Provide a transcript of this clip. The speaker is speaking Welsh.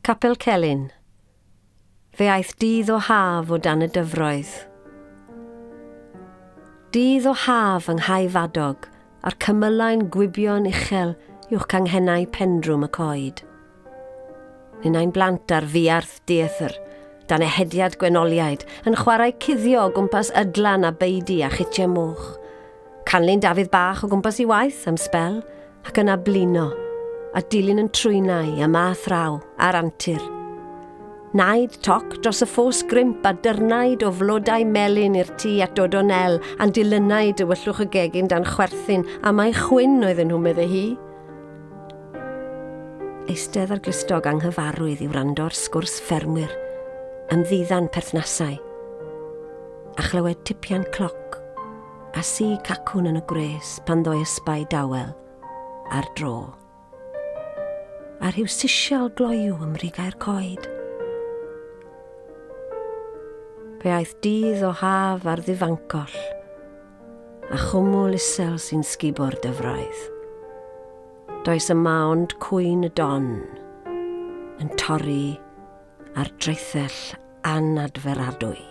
Capel Celyn. Fe aeth dydd o haf o dan y dyfroedd. Dydd o haf yng Nghae Fadog a'r cymylau'n gwibio'n uchel uwch canghennau pendrwm y coed. Ninnau'n blant ar fuarth dieithr, dan ehediad gwenoliaid, yn chwarae cuddio o gwmpas ydlan a beudy a chitiau moch. Canlyn Dafydd bach o gwmpas i waith am sbel, ac yna blino, a dilyn yn trwynau yma a thraw, ar antur. Naid toc dros y ffos grimp a dyrnaid o flodau melyn i'r tŷ at Dodo Nel, a'n dilynai dywyllwch y gegin dan chwerthin, a mai chwyn oedden nhw, medde hi. Eistedd ar glustog anghyfarwydd i wrando ar sgwrs ffermwyr, ymddiddan perthnasau, a chlywed tipian cloc a si cacwn yn y gwres pan ddoi ysbaid dawel ar dro. A rhyw sisial gloyw ym mrigau'r coed. Fe aeth dydd o haf ar ddifancoll, a chwmwl isel sy'n sgubo'r dyfroedd. Does yma ond cwyn y don yn torri ar draethell anadferadwy.